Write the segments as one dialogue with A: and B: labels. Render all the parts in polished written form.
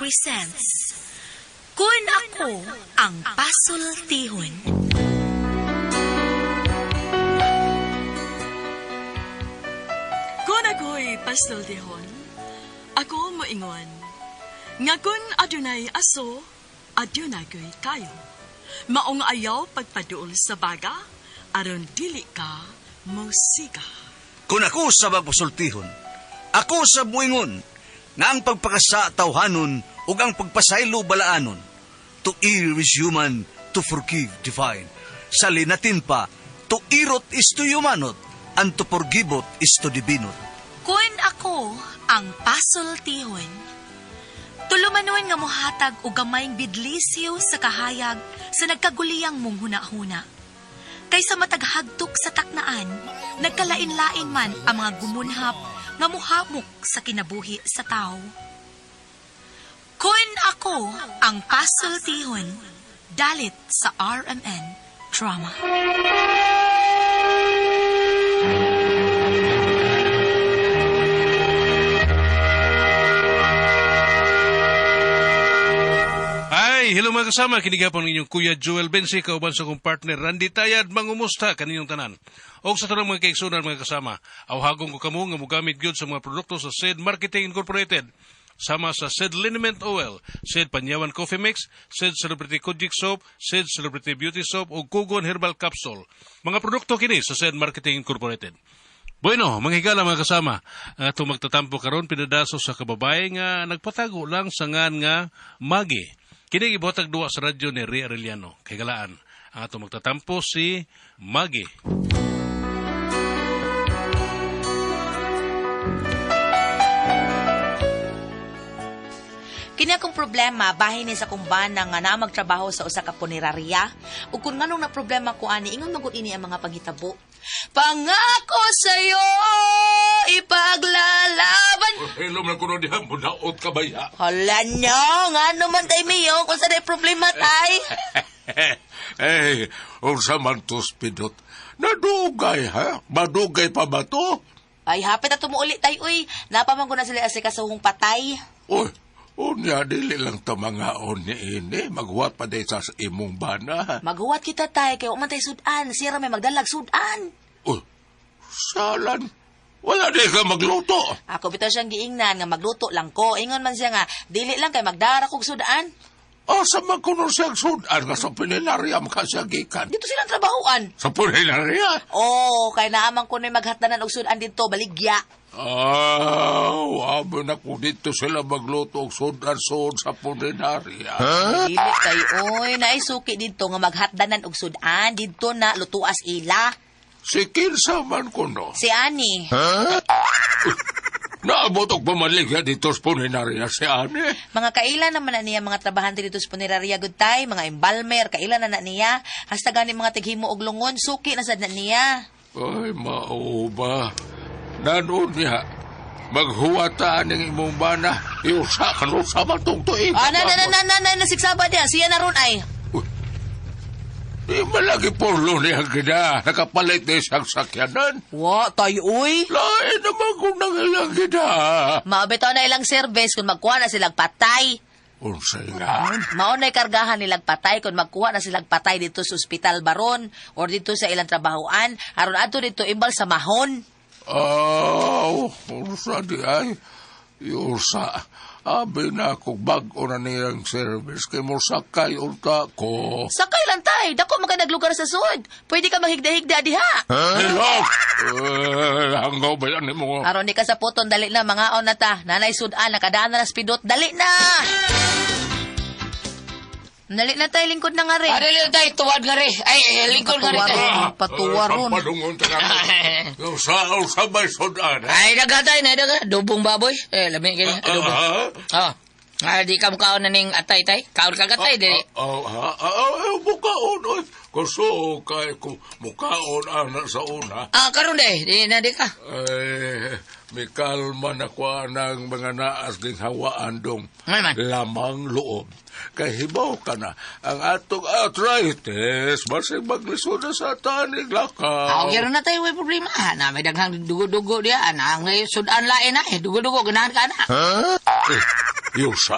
A: presents Kun Ako Ang Pasultihon.
B: Kung ako'y pasultihon, ako moingon, nga kun adunay aso, adunay ko'y kayo. Maong ayaw pagpaduol sa baga, aron dili ka mosiga.
C: Kung ako sa magpasultihon, ako sa buingon, nga ang pagpakasa tawhanon ug ang pagpasaylo balaanon. To err is human, to forgive divine. Sa linatin pa, to irot is to humanot, and to forgivot is to divinot.
A: Kun ako ang pasultihon. Tulumanon nga mohatag og gamayng bidlisiw sa kahayag sa nagkaguliyang mong hunahuna. Kaysa mataghagtok sa taknaan, nagkalain-lain man ang mga gumunhap nga muhamok sa kinabuhi sa tao. Kun ako ang pasultihon, dalit sa RMN Drama.
D: Ay, hello mga kasama. Kinigapon ninyong Kuya Joel Bensi, kauban sa kong partner Randy Tayad, mangumusta kaninyong tanan. Og sa tanang mga kaigsunan mga kasama, awhagong ko kamo nga mogamit gyud sa mga produkto sa SED Marketing Incorporated. Sama sa SED Liniment Oil, SED Panyawan Coffee Mix, SED Celebrity Kojic Soap, SED Celebrity Beauty Soap ug Kugon Herbal Capsule. Mga produkto kini sa SED Marketing Incorporated. Bueno, mga higala mga kasama, ang atong magtatampo karon pinadaso sa kababay nga nagpatago lang sa ngan nga Magi. Kini gibuhatag duwa sa radyo ni Ria Arellano. Kay galaan, ang atong magtatampo si Magi.
E: Kini akong problema bahin ni sa akong bana nga naa magtrabaho sa usa ka punerarya. Ug kun nganong na problema ko ani, ingon man gud ini ang mga panghitabo. Pangako sayo ipaglalaban.
F: Hello man kuno diha mo daot ka baya.
E: Hala nyo, ngano man tay miyo kung sa day problema tay.
F: Eh, unsa man to spidot. Nadugay ha? Madugay pa ba to?
E: Ay, hapit na tumuuli tay uy. Napaman ko na sila sa kasuhong patay.
F: Uy, unya dili lang ta mangaon ni ini. Maghuwat pa day sa imong bana.
E: Maghuwat kita tay kay wa man tay sudan, sira may magdalag sudan.
F: Uy, salan. Wala di ka magluto.
E: Ako bitaw siyang giingnan nga magluto lang ko. Ingon man siya nga dili lang kay magdara kog sudan.
F: Asa man kuno siyang sudan nga sa punerarya ka siya gikan.
E: Dito silang trabahoan.
F: Sa punerarya?
E: Oh, kay naaman ko na maghatdanan og sudan dito, baligya.
F: Ah, abo na ko dito sila magluto og sudan suod sa punerarya.
E: Dili kay oy, naay suki dito nga maghatdanan og sudan didto na lutuas ila.
F: Si kinsa man kuno.
E: Si Ani,
F: Naabot og pamaligya dito sa punerarya si Ane.
E: mga kaila naman na niya mga trabahante dito sa punerarya gud tay, mga embalmer, kaila na na niya. Hasta gani mga tighimo og lungon, suki na sad na niya.
F: Ay, mauba. Nanon niya. Maghuwata ng imong bana. Iusa ka no sa matong tuig.
E: Ah, na na na na na na nasigsaba diya, siya na ron ay.
F: Di malagi porlo niya gina. Nakapalit na isang sakyanan.
E: Wa tay uy.
F: Lain naman kung nangilang gina.
E: Maobitaw na ilang service kung magkuha na silang patay.
F: Unsay nga?
E: Mao na'y kargahan nilang patay kung magkuha na silang patay dito sa ospital baron or dito sa ilang trabahoan aron adto dito imbal sa mahon.
F: Aw, unsa di ay. Iusa. Abi na kung bago na niyang service kay mo sakay unta ko.
E: Sakay lang tay, dako man ka naglugar sa sud. Pwede ka maghigda-higda diha.
F: Hello! Eh, hanggaw ba yan mo?
E: Aron ni ka sa puton, dali na mga na ta. Nanay sudan nakadaan na nas pidot, dali na. Dali na tay, lingkod na nga rin.
G: Ah, dali na tayo, tuwad nga rin. Ay, eh, lingkod nga rin tayo.
E: Patuwaron.
F: Patuwaron. Usa, usa may sudan. eh?
G: Ay, daga tayo, na daga. Dubong baboy. Eh, lami kayo. Adobo.
F: Ah,
G: Oh. Ah, di ka mukaon na ning atay tay. Kaon ka gatay, di.
F: Ah, ah, ah, ah, mukaon, oy. Kuso kay ko mukaon ana sa una.
G: Ah, karon day, di na di ka.
F: Eh, mikalma na ko ng mga naas ding hawaan dong
G: Ngay man.
F: lamang loob. Kay hibaw ka na, ang atong arthritis, masig maglisod na sa tanig lakaw.
G: Ah, okay na tayo, way problema. Ah, na may daghang dugo-dugo diya. Ah, na ang sudan lain na eh. Dugo-dugo ganahan ka na.
F: Eh, yusa.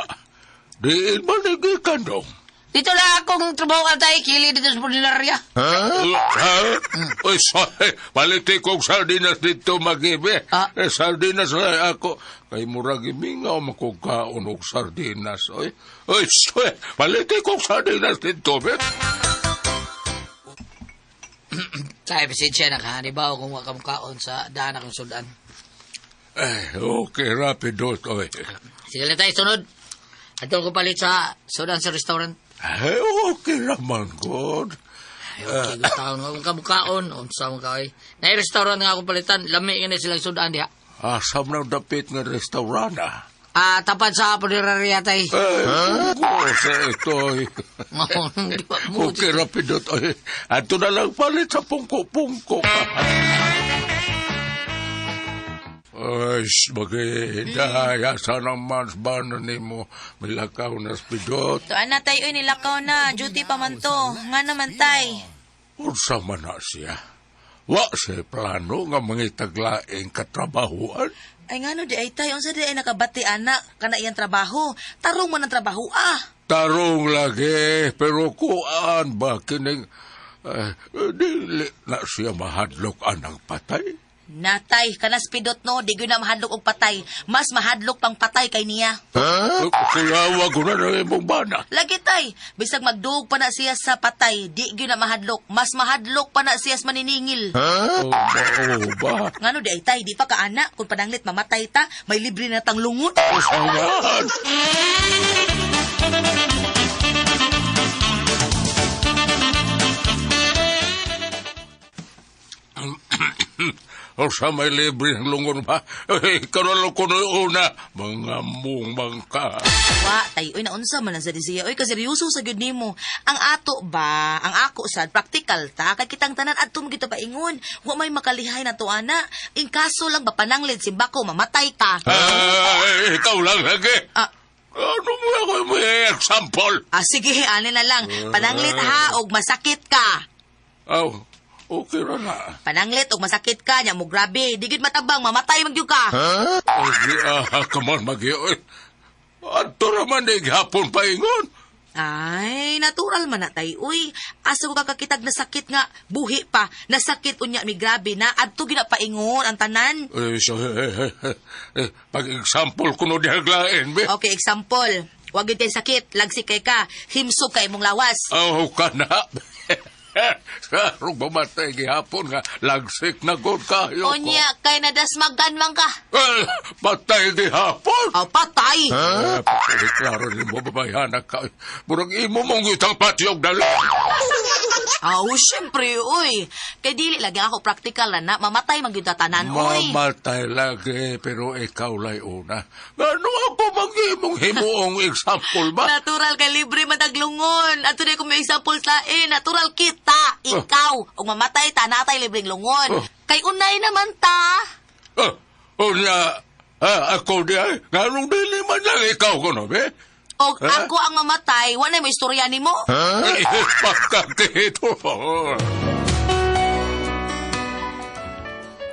F: Diin man igikan dong.
G: Dito na akong trabaho ka tay, kili dito sa punerarya.
F: Ha? Ha? Uy, sorry. Paliti kong sardinas dito, magibi.
G: Ah.
F: Eh, sardinas lang ako. Kay murag imingaw makugkaon og sardinas. Uy, uy, sorry. Paliti kong sardinas dito, bet.
G: Tay, pasensya na ka. Di ba kung wakamukaon sa daan akong sudan.
F: Eh, okay, rapido, oy.
G: Sige na tayo, sunod. Atol ko palit sa sudan sa restaurant.
F: Eh, okay raman, God.
G: Ay, okay, gutaon nga akong kamukaon. Unsa mo ka, oy. Na restaurant nga akong palitan. Lami nga na silang sudan diha.
F: Asam na dapit nga restaurant, ah.
G: Ah, tapat sa punerarya, tay.
F: Eh, huh? Sa ito, oy.
G: Di ba mo?
F: Okay, rapido, oy. Ato na lang palit sa pungko-pungko. Ay, magihidaya sa naman sa ni mo. Milakaw na spidot.
E: To ana tay oy nilakaw na, duty pa man to. Nga naman tay.
F: Unsa man na siya. Wa siya plano nga mangitaglaing katrabahuan.
E: Ay ngano di ay tay, unsa di ay nakabati ana kana iyang trabaho. Tarong man ang trabaho ah.
F: Tarong lagi, pero kuan ba kining dili na siya mahadlok anang patay?
E: Natay, kanas pidot no, di gyud na mahadlok og patay. Mas mahadlok pang patay kay niya.
F: Ha? Kuyawa ko na ng imong bana.
E: Lagi tay, bisag magduog pa na siya sa patay, di gyud na mahadlok. Mas mahadlok pa na siya sa maniningil.
F: Ha? Oh, mao ba?
E: Ngano di ay tay, di pa kaana kung pananglit mamatay ta, may libre na tang lungon.
F: Usangan! O sa may libre ng lungon ba? Eh, ikaw na lang ko na una. Mga mong bangka.
E: Wa, tay, oy naunsa man lang sa di siya. Oy, kaseryoso sa gyud nimo. Ang ato ba, ang ako sad practical ta kay kitang tanan adto mo gito paingon. Wa may makalihay na to ana. In kaso lang ba pananglid simbako mamatay ka.
F: Ay, ikaw lang lagi.
E: Ah.
F: Ano mo ako may example?
E: Ah, sige, ani na lang. Pananglit ha, og masakit ka.
F: Aw, okay ra na.
E: Pananglit og masakit ka, nya mo grabe. Di gyud matabang, mamatay man gyud ka.
F: Ay, ah, kaman magi. Adto ra man di gihapon paingon.
E: Ay, natural man na tay. Uy, asa ko kakakitag na sakit nga, buhi pa. Nasakit unya mi grabe na, adto gyud na paingon ang tanan.
F: Eh, so, pag example ko no dihaglain, be.
E: Okay, example. Wag gyud kay sakit, lagsik kay ka, himsog kay imong lawas.
F: Aw, ka na. Sarong mamatay gihapon nga, lagsik na gud kayo ko.
E: Unya kay nadasmagan man ka.
F: Eh, patay gihapon.
E: Aw, patay.
F: Eh, pagkaklaro ni mo, babayana ka. Murag imo mong itang patiyog dala.
E: Aw, syempre, uy. Kay dili lagi ako practical na, na mamatay man gyud ta tanan, uy.
F: Mamatay lagi, pero ikaw lay una. Ano ako mag-imong himuong example ba?
E: Natural kay libre man taglungon. Ato na kung may example tae, natural kita, ikaw. Ug mamatay ta, natay libreng lungon.
F: Oh.
E: Kay unay naman ta.
F: Ah, una, ako di ay, nganong dili man lang ikaw ko no, be?
E: Og
F: Eh?
E: ako ang mamatay, wala mo istorya nimo.
F: Eh, pagkakito.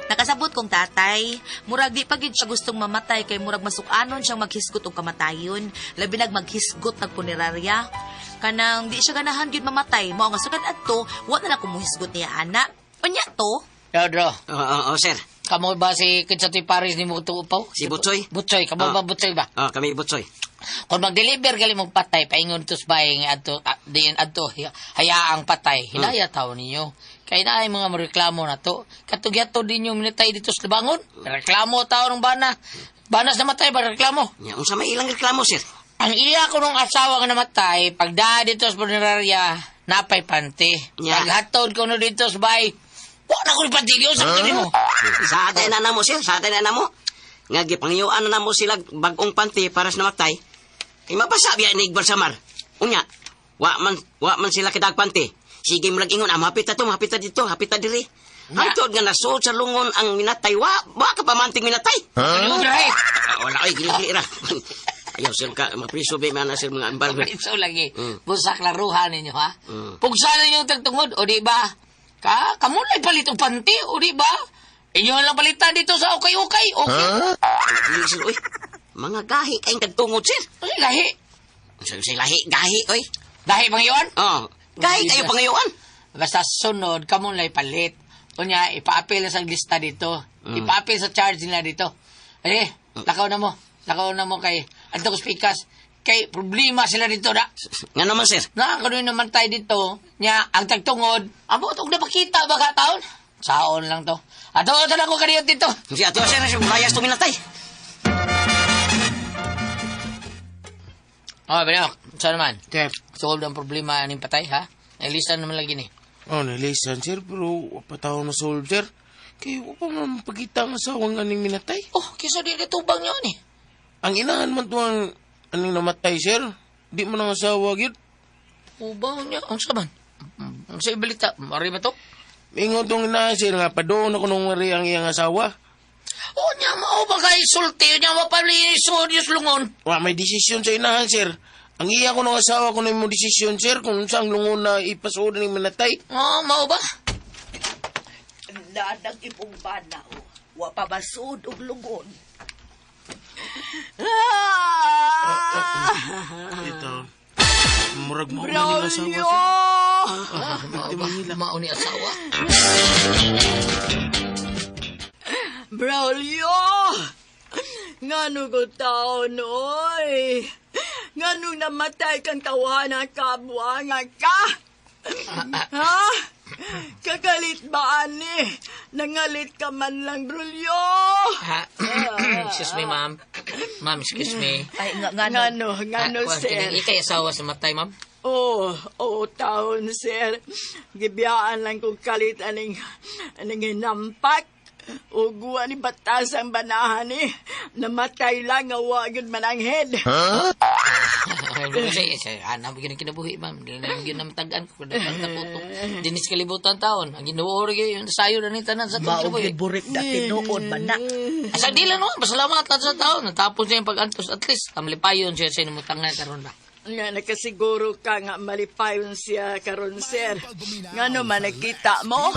E: Nakasabot kong tatay, murag di pa gyud siya gustong mamatay kay murag masukanon siyang maghisgot og kamatayon, labi nag maghisgot nag punerarya. Kanang di siya ganahan gyud mamatay, mao nga sukad adto, wa na lang kumuhisgot niya ana. Unya to?
G: Pedro,
H: Oo, oo, sir.
G: kamo ba si kinsa to'y Paris ni mo tuupaw?
H: Si Butsoy?
G: Butsoy, kamo
H: Ah.
G: ba Butsoy ba?
H: Oh, kami Butsoy.
G: Kung mag-deliver gali mong patay, paingon tos baying adto diin adto hayaang patay. Hinaya taw ninyo. Kay na ay mga reklamo na to. Katugyato din yung minitay dito sa Labangon. Reklamo tao ng bana. Banas namatay ba reklamo?
H: Nya, unsa may ilang reklamo, sir?
G: Ang iya ko nung asawa nga namatay, pagda dito sa punerarya, napay panty.
H: Nya.
G: Paghatod ko no dito sa bay, wa na ko ni panty. Diyo sa mo.
H: Sa atay na namo, sir. Sa atay na namo. Nga gipangyuan na namo sila bagong panty para sa namatay. Kay mabasa biya ni Igbal Samar. Unya, wa man sila kitag panty. Sige mo ingon, ah, hapit ta to, hapit ta dito, hapit ta diri. Hantod nga nasuot sa lungon ang minatay, wa ka pamanting minatay.
G: Ano dre?
H: Ah, wala oy, gili ra. Ayaw sir ka, mapriso ba man na sir mga embargo.
G: So lagi,
H: Mm.
G: busa klaruhan ninyo ha.
H: Mm.
G: Pugsa ninyo ang tagtungod, o di ba? Ka, kamulay palit og panty, o di ba? Inyo lang palitan dito sa ukay-ukay. Okay.
H: Dili sir, oy. Mga gahi kayong tagtungod sir.
G: Ay, gahi.
H: Sa sa lahi gahi oy.
G: Dahil pangayuan?
H: Oh, gahi kayo pangayuan.
G: Basta sunod, kamo na ipalit. Unya, ipa-appeal na sa lista dito. Ipa-appeal sa charge nila dito. Eh, lakaw na mo. Lakaw na mo kay Anto Pikas. Kay problema sila dito na.
H: Nga naman sir.
G: Na, kano naman tayo dito. Nya, ang tagtungod. Amo, og napakita ba ka taon? Saon lang to. Ato, ato na ko kaniyo dito.
H: Si ato sir, si layas tuminatay.
G: Oh, Benok, saan naman?
I: Sir.
G: Solve ang problema aning patay, ha? Nailisan naman lagi ni.
I: Oh, nalisan, sir, pero wa pa tao na solve, sir. Kay wa pa man pagkita ang asawang aning minatay.
G: Oh, kisa di natubang niyo ni.
I: Ang inahan man to ang aning namatay, sir. Di man ang asawa, gyud.
G: Ubaw niya, ang saman. Ang sa ibalita, mari ba to?
I: Ingon tong inahan, sir, nga padoon ako nung mari ang iyang asawa.
G: Oh, niya mao ba kay sulti niya mapali serious lungon.
I: Wa may desisyon sa inahan, sir. Ang iya ko ng asawa ko na mo desisyon, sir, kung saan lungon na ipasuod ni minatay.
G: Oh, mao ba?
J: Lanang imong banaw, wa pa basud og lungon. Ah!
I: Ito. Murag mao na ning asawa,
J: Braulio!
I: sir.
G: Ah, mao ba? Mao ni asawa.
B: Braulio! Ngano ko taon, oy? Ngano namatay kang tawanan kabuangan ka? Ha? Kagalit ba, ani? Nangalit ka man lang, Braulio!
G: Ha? Excuse me, ma'am. Ma'am, excuse me.
J: Ay, nga, ngano.
B: Ngano, ngano,
G: Ah, kuwan,
B: sir?
G: kining ikay asawa sa matay, ma'am.
B: Oo, oh, oh, taon, sir. Gibiyaan lang kong kalit aning, aning hinampak. Uguan ni batas ang banahan eh. Namatay lang nga wa gyud mananghed.
G: Kasi, hanap gyud ang kinabuhi, ma'am. Dili na gyud namatagan ko dapat na puto. Dinis kalibutan taon. Ang Ginoo ra gyud sayo na ni tanan sa atong
J: Mao
G: kinabuhi.
J: gyud burik na tinuod man na.
G: Asa di lang no, pasalamat lang sa taon. Natapos niya yung pag-antos at least. Amlipayon siya sa inumutangan karon ba.
B: Nga nakasiguro ka nga malipayon siya karon sir. Ngano man nakita mo?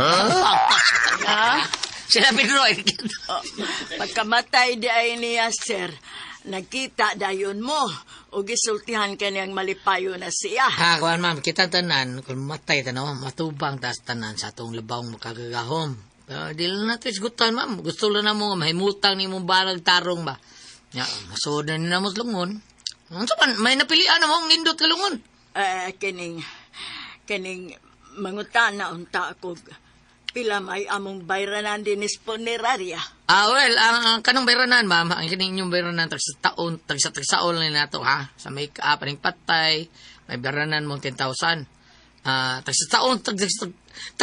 B: Ha?
G: Sila Pedro ay
B: Oh, pagkamatay di ay niya sir. Nakita dayon mo o gisultihan ka niyang malipayon na siya.
G: Ha, kuan ma'am, kita tanan kung matay tanaw, matubang tas tanan sa atong labawng makagagahom. Pero di lang natin isgutan, ma'am. Gusto lang na mo nga mahimutang ni mong barag tarong ba. Ya, masuod na ni namo sa lungon. Unsa man may napilian na mo ang nindot ka lungon.
B: Eh, kining kining mangutana unta ako pila may among bayranan dinis funeraria.
G: Ah, well, ang kanong bayranan, ma'am, ang kining inyong bayranan tag sa taon, tag sa tagsaol ni nato ha. Sa make up aning patay, may bayranan mong 10,000. Ah, tag sa taon, tag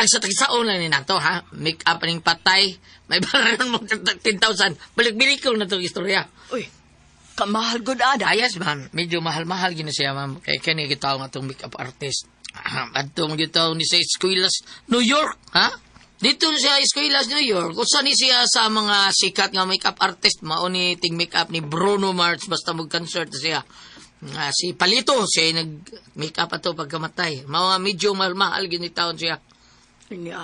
G: sa tagsaol na ni nato ha. Make up aning patay, may bayranan mong 10,000. Balik-balik ko na tong istorya.
B: Uy, kamahal gud ada.
G: Ah, yes, ma'am. Medyo mahal-mahal gina siya, ma'am. Kay kani gitaw nga itong makeup artist. Adto mo gitaw ni sa Esquilas, New York, ha? Dito siya Esquilas, New York. Usa ni siya sa mga sikat nga makeup artist. Mao ni ting makeup ni Bruno Mars basta mag-concert siya. Nga, si Palito, siya nag makeup ato pagkamatay. Mao nga medyo mahal-mahal gini taon siya.
B: Nya,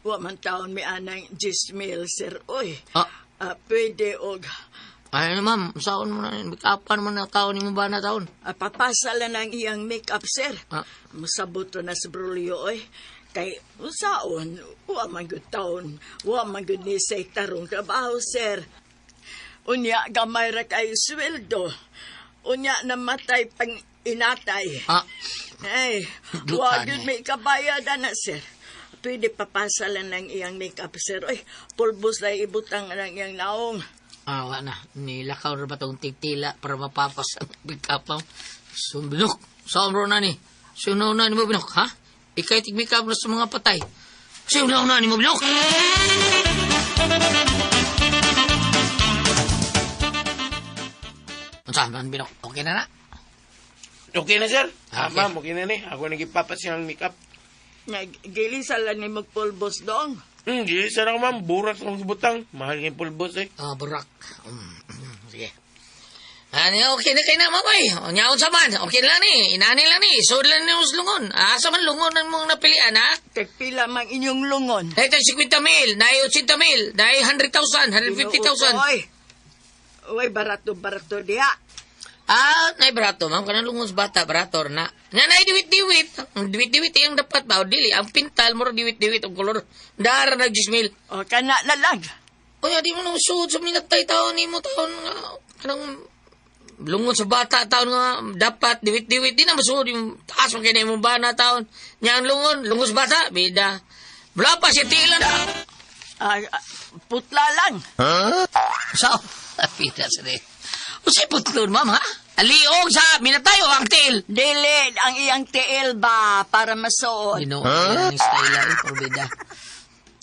B: wa man taon mi anang 10,000 sir. Uy,
G: Ah.
B: ah, pwede og
G: Ay, ano, ma'am, saon mo na, make-upan mo na taon ni mo ba na taon?
B: Papasa lang ang iyang makeup, sir.
G: Ah.
B: Musabot na si Brulio, oy. Kay, usaon, wa man gud taon, wa man gud ni say tarong trabaho, sir. Unya, gamay ra kay sweldo. Unya, namatay pang inatay.
G: Ah,
B: Ay, wa
G: Dutan
B: gud
G: eh.
B: may kabayad na, sir. Pwede papasa lang ng iyang makeup, sir. Oy, pulbos lang ibutang ng iyang naong.
G: Ah, wala na. Nilakaw na ba itong tigtila para mapapas ang pick-up ang sumbinok. Saan bro na ni? Sunaw na ni mo binok, ha? Ikay tig-make up na sa mga patay. Sunaw na ni mo binok! Saan man binok? Okay na na?
I: Okay na, sir. Ah,
G: Okay.
I: ma'am, okay na ni. Ako nagipapas siyang makeup.
B: Nagilisa lang ni magpulbos dong.
I: Gilisa na ko, ma'am. Burak akong butang. Mahal yung pulbos, eh.
G: Ah, burak. Sige. Ano, okay na kay na, mamay. O, nyaon sa man. Okay lang ni. Inani lang ni. Sud lang ni us lungon. Ah, sa man lungon ang mong napilian, ha?
B: Tagpila mang inyong lungon.
G: Dahil tayo 50 mil, dahil 80 mil, dahil 100,000, 150,000.
B: Oy. Oy, barato-barato diha.
G: Ah, nay barato, ma'am. Kanang lungon sa bata, barato na. Nga nay diwit-diwit. Ang diwit-diwit iyang dapat ba? O dili, ang pintal, mura diwit-diwit ang kolor. Dara nag 10,000.
B: O, kana na lang.
G: Uy, di mo nang suod sa minatay taon ni mo taon nga kanang lungon sa bata taon nga dapat diwit-diwit di na masuod yung taas mo kaya imong bana taon. Nya ang lungon, lungon sa bata, bida. Wala pa siya tiilan.
B: Ah, ah, putla lang.
G: Sa bida sa ni. Usay putlon, ma'am, ha? Aliog sa minatay o ang tiil?
B: Dili, ang iyang tiil ba para masuod.
G: Ginoo, huh? Ang style ay porbida.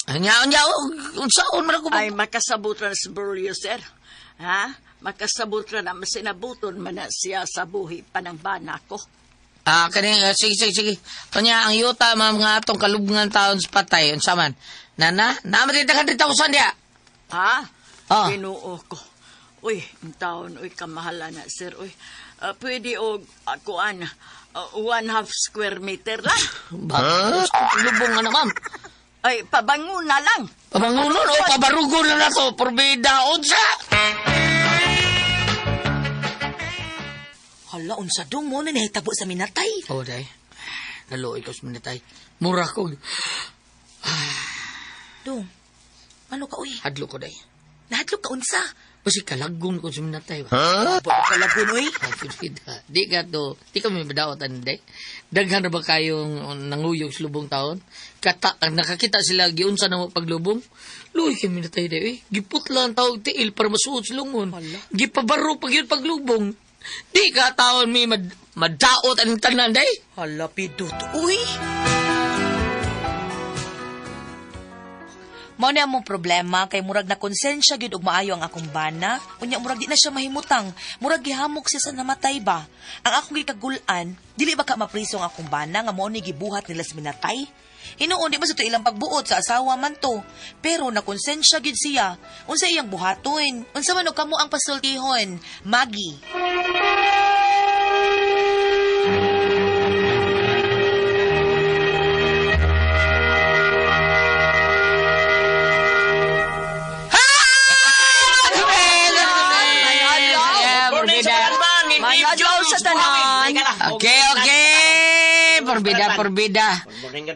G: Anya, anya, unsaon man ako ba?
B: Ay, makasabot ra sa Brulio, sir. Ha? Makasabot ra na masinabuton man na siya sa buhi panang bana ko.
G: Ah, kani sige sige sige. Kanya ang yuta ma'am nga atong kalubngan taon sa patay unsa man. Nana, naa man dito 100,000 diha.
B: Ha?
G: Ah.
B: Ginoo ko. Uy, ang taon, uy, kamahala na, sir. Uy, ah, pwede og kuan, 1/2 square meter lang.
G: Bakit? Lubong nga na ma'am.
B: Ay, pabango na lang.
G: Pabangunon o pabarugon na nato porbida unsa.
E: Hala, unsa dong mo na nahitabo sa minatay.
G: Oh, day. Naluoy ko sa minatay. Mura ko.
E: Dong, ano ka uy?
G: Hadlo ko day.
E: Nahadlok ka unsa?
G: Basi kalagon ko sa minatay ba.
E: Huh? Kalagon uy.
G: Ay, porbida. Di ka to. Di kami madaotan day. Daghan na ba kayong nanguyog sa lubong taon? Kata, ang nakakita sila, giunsa na mo paglubong. Luy, kami na tayo day. Eh. Giputla ang tawag tiil para masuot sa lungon. Gipabaro pag yun paglubong. Di ka taon may madaot ang tanan day.
E: Hala, pidot uy. Mao na among problema kay murag na konsensya gyud og maayo ang akong bana. Unya murag di na siya mahimutang. Murag gihamok siya sa namatay ba. Ang akong gikagul-an, dili ba ka mapriso ang akong bana nga mao ni gibuhat nila sa minatay? Hinuon di ba sa to ilang pagbuot sa asawa man to. Pero na konsensya gyud siya. Unsa iyang buhaton? Unsa man og kamo ang pasultihon? Maggie.
B: May adlaw sa tanan.
G: Okay, okay. Porbida, porbida.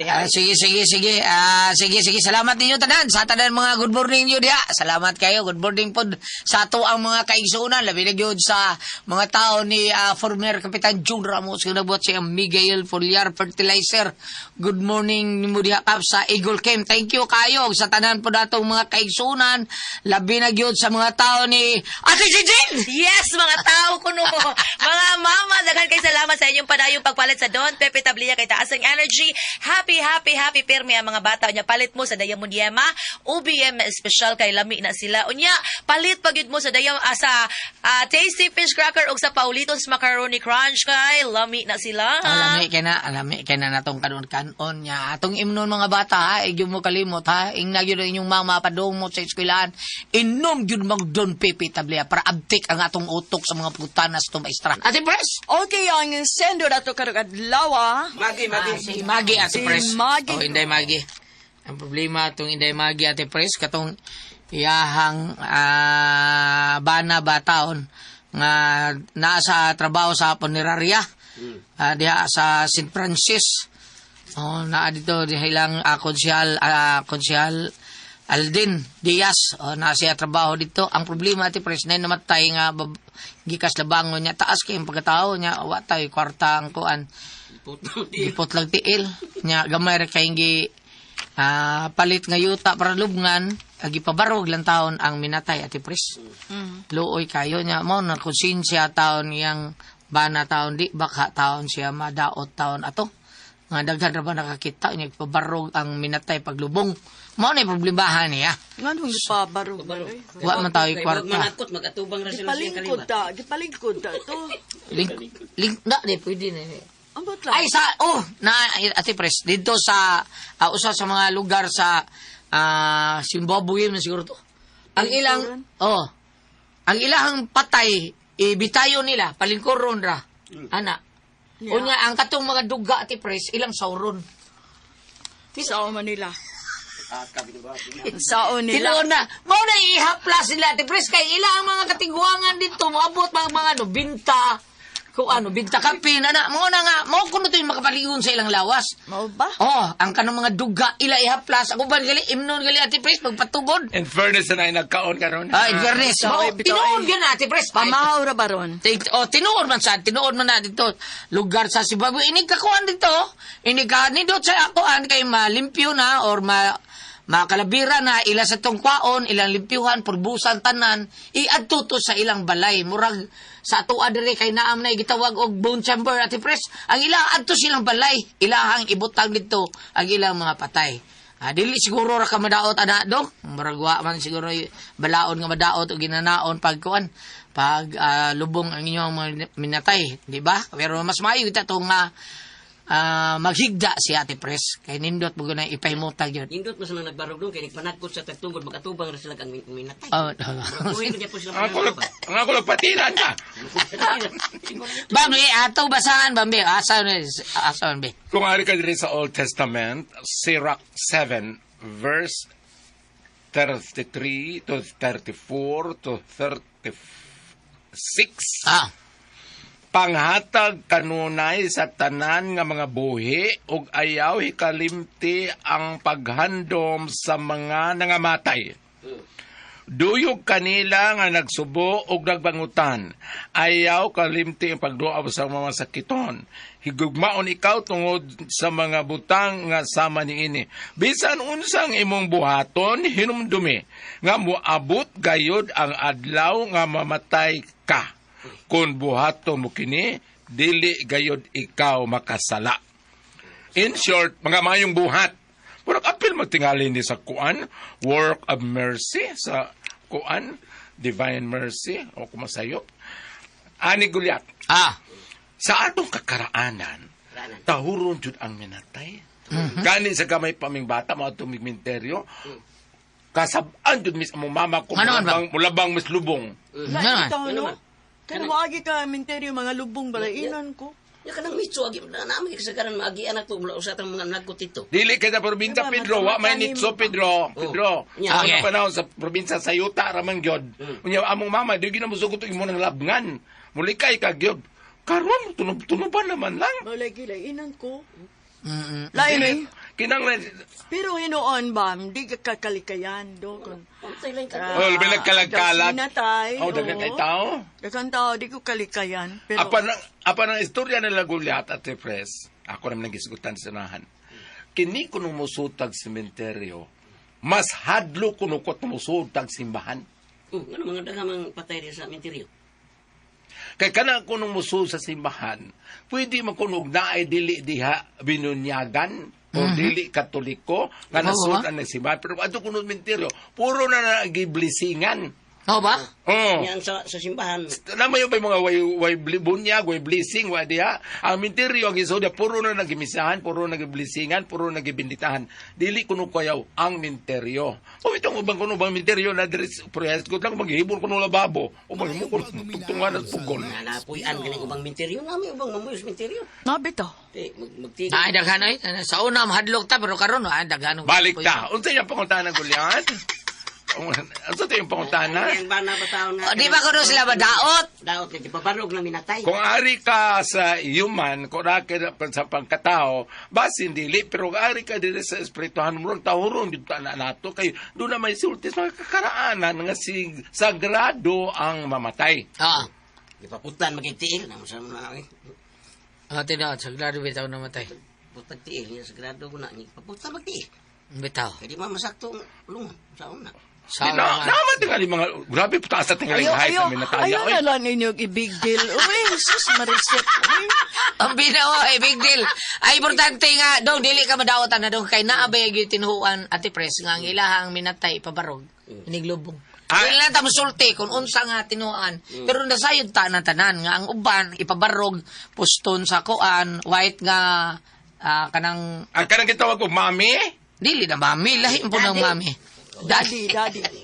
G: Ah, sige, sige, sige. Ah, sige, sige. Salamat ninyo tanan. Sa tanan mga good morning ninyo diha. Salamat kayo. Good morning po sa ato ang mga kaigsuonan. Labi na gyud sa mga tao ni former Kapitan June Ramos nga nabuhat si Miguel Foliar Fertilizer. Good morning nimo diha kap sa Eagle Camp. Thank you kayo sa tanan po datong mga kaigsuonan. Labi na gyud sa mga tao ni Ate Jijin.
E: Yes, mga tao kuno. Mga mama, daghan kay salamat sa inyong padayong pagpalit sa Don Pepe Tablilla kay taas ang energy. Happy, happy, happy pirmi ang mga bata. Unya, palit mo sa Diamond Yema. UBM special kay lami na sila. Unya, palit pagyud mo sa Dayam sa Tasty Fish Cracker ug sa Paulitos Macaroni Crunch kay lami na sila.
G: Alami kay na, alami kay na natong kanon-kanon niya. Atong imnon mga bata ha, igyo mo kalimot ha. Ingna gyud ang inyong mama padung mo sa eskwelahan. Inom gyud mag Don Pepe Tablea para abtik ang atong utok sa mga putanas to maestra. Ate Pres.
B: Okay, ang sendo na to karong adlaw, ah.
H: Magi, Magi.
G: Si Magi Ate
B: Si
G: Pres.
B: Maggie.
G: Oh, Inday Magi. Ang problema atong Inday Magi Ate Pres katong iyahang bana bataon nga naa sa trabaho sa punerarya. Diha sa St. Francis. Oh, naa dito diha ilang konsehal konsehal Aldin Diaz. Oh, naa siya trabaho dito. Ang problema Ate Pres na namatay nga gikas labangon niya taas kay ang pagkatao niya wa tay kwarta ang kuan. Gipot lang tiil. Nya gamay ra kay gi palit nga yuta para lubngan, gipabarog lang taon ang minatay Ate Pres. Luoy kayo niya mo na konsensya taon yang bana taon di baka taon siya madaot taon ato. Nga daghan ra ba nakakita niya gipabarog ang minatay paglubong. Mao na problemahan niya.
B: Nganong gipabarog man, oy?
G: Wa man tayo kwarta.
H: Manakot, mag-atubang ra sila sa
B: Gipalingkod
H: kaliwa.
B: ta, gipalingkod ta to.
G: Link link na di pwede na ni.
B: Ambot lang.
G: Ay sa oh na Ate Pres dito sa usa sa mga lugar sa Zimbabwe man siguro to. Ang ilang oh ang ilang patay ibitayo nila palingkuron ra. Ana.
B: Yeah.
G: Unya ang katong mga duga Ate Pres ilang sauron.
B: Sao Manila. Sao nila.
G: Tinuod na. Mao na ihaplas nila Ate Pres kay ila ang mga katiguangan dito moabot mga 90. Kung ano, bigta kape na na, mo na nga, mo kuno to yung makapaligon sa ilang lawas.
B: Mao ba?
G: Oh, ang kanang mga duga ila ihaplas. Ako ba gali imnon gali Ate Pres magpatugod.
F: In fairness na ay nagkaon karon.
G: Ah, in fairness,
B: Bitaw,
G: mo
B: eh, bitaw,
G: tinuod
B: eh.
G: gyud na Ate Pres.
B: Pamahaw ra baron.
G: Oh, tinuod man sa tinuod man na dito lugar sa Zimbabwe. Inig kakuan dito. Inig ka nindot sa akuan kay malimpyo na or makalabira na ila sa tong kwaon, ilang limpyuhan, purbusan tanan, iadto to sa ilang balay. Murag sa atoa diri kay naam na gitawag og bone chamber Ate Pres. Ang ila adto silang balay, ilahang ibutang dito ang ilang mga patay. Ah, dili siguro ra ka madaot ana dong. Murag wa man siguro balaon nga madaot o ginanaon pag kuan pag lubong ang inyong mga minatay, di ba? Pero mas maayo kita tong maghigda si Ate Pres kay nindot mo na ipahimutag yun.
H: Nindot mo sila nagbarog doon kay nagpanagkot sa tagtungod makatubang ra sila ang minatay.
G: Oh,
H: Uy, ko po sila
F: Ang ako lang, ang ako lang patiran ka.
G: Bambi, ato basahan Bambi. Asa asa Bambi.
F: Kung ari ka diri sa Old Testament, Sirach 7 verse 33 to 34 to 36.
G: Ah,
F: Panghatag kanunay sa tanan nga mga buhi ug ayaw hikalimti ang paghandom sa mga nangamatay. Duyog kanila nga nagsubo og nagbangutan. Ayaw kalimti ang pagduaw sa mga sakiton. Higugmaon ikaw tungod sa mga butang nga sama niini. Bisan unsang imong buhaton, hinumdumi nga moabot gayod ang adlaw nga mamatay ka. Kung buhaton mo kini, dili gayod ikaw makasala. In short, mga mayong buhat. Murag apil magtingali ni sa kuan, work of mercy sa kuan, divine mercy o kumasayop. Ani Gulyat,
G: ah.
F: sa atong kakaraanan, tahuron jud ang minatay. Gani sa gamay paming bata, mga tumigminteryo, kasabaan jud mis among mama ko,
G: Ano man ba?
F: mulabang, mulabang mis lubong.
G: Ano man?
B: Itaw, no? Kaya maagi ka minteryo mga lubong balainan ko.
H: Ya kanang mitso agi na namin kasagaran maagian ako mula usa tang mga nagkot dito.
F: Dili kay sa probinsya
B: Diba,
F: Pedro, wa may
B: matamatani
F: nitso
B: mo pa.
F: Pedro. Pedro,
H: Yeah.
F: sa
G: Okay.
F: unang panahon sa probinsya sa yuta raman gyud. Unya among mama di gyud na mosugot og imo nang labngan. Mulikay ka gyud. Karon tunob-tunoban naman lang.
B: Malay gilainan ko.
G: Mm-mm.
B: Lain eh.
F: Kinanglan
B: Pero hinuon ba, di ka kakalikayan do. Kung,
H: Untay lang ka.
F: Oh, labi nagkalagkalag.
B: Minatay.
F: Oh, daghan kay tao.
B: Daghan tao, di ko kalikayan. Pero,
F: Apan ang istorya nila Goliath at Pres. Ako naman nagisgutan sa unahan. Kini kuno mosutag sementeryo, mas hadlo kuno ko musutag simbahan.
H: Ano mga daghang mga patay diha sa minteryo.
F: Kay kanang kunong musul sa simbahan, pwede man kunog naay dili diha binunyagan o dili katoliko nga
G: Oo,
F: nasud
G: ba?
F: ang nagsimbahan. Pero adto kuno menteryo, puro na nagiblisingan.
G: Oo ba?
F: Oh.
H: Yan sa simbahan.
F: Namayo ba yung mga way bunyag, way blessing, way diha? Ang menteryo ang isuod, puro na nagimisahan, puro na nagiblisingan, puro na nagibinditahan. Dili kuno kayaw ang menteryo. O itong ubang kuno bang menteryo na diri proyekto lang maghibol kuno lababo o maghimo kuno tugtungan at pugon.
H: Nanapuy-an ganing ubang minteryo nami ubang mamuyo sa minteryo.
B: nabitaw.
H: Di magtigil.
G: Ay, daghan ay. Sa una, mahadlok ta, pero karon ay, daghan.
F: Balik ta. Unsa yung pangutana Goliath? Unsa yung pangutana?
H: Ang bana ba taon nga?
G: O, di ba kuno sila madaot?
H: Daot kay gipabarog na minatay.
F: Kung ari ka sa human, kung ari ka sa pangkatao, basin dili, pero kung ari ka dili sa espirituhan mo, tahuron dito na nato, kay doon na may sultis, mga kakaraanan nga si, sagrado ang mamatay.
G: Ah.
H: Gipaputlan magigtiil na sa mga
G: Ah, tinuod, sagrado bitaw namatay.
H: putag tiil niya sagrado ko na ni paputlan magtiil.
G: Bitaw.
H: Kay di man masakto ang lungon sa una.
G: Sa
F: Di na, naman tingali mga, grabe putaas sa tingaling
B: Ayaw,
F: hay
B: ayaw,
F: sa minataya.
B: ayaw
F: oy.
B: na lang ninyo i-big deal. Uy, sus, mariset. Uy.
G: Ang binawa ay big deal. Ay importante nga dong dili ka madaotan na dong kay naa ba gyud tinuhuan Ate Pres nga ang ilahang minatay pabarog iniglubong.
F: Ah.
G: Dili lang ta mosulti kung unsa nga tinuan. Pero nasayod ta na tanan nga ang uban ipabarog puston sa kuan white nga kanang
F: Ang kanang gitawag ko, mami?
G: dili na mami lahi po ng mami.
B: Daddy,
G: Dali,
B: daddy.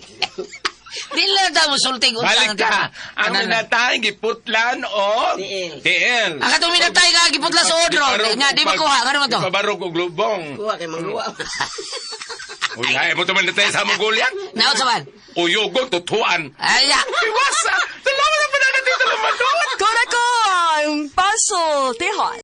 G: dili lang ta mosulti kung unsa
F: Balik
G: nga
F: ta.
G: tinuan.
F: Ang
G: Tanan lang.
F: minatay, giputlan o
H: Tiil.
F: tiil.
G: Ang katong minatay nga giputla sa odro nga di makuha ngano man to.
F: Ipabarog og lubong.
H: Kuha kay mangluwa.
F: Uy, ay mo tuman natay sa Mongolia.
G: Naot sa man.
F: Uyugon, tutuan.
G: Ay ya.
F: Iwasa! Salamat na pala natin sa laman doon!
B: Kung ako, ang Pasultihon.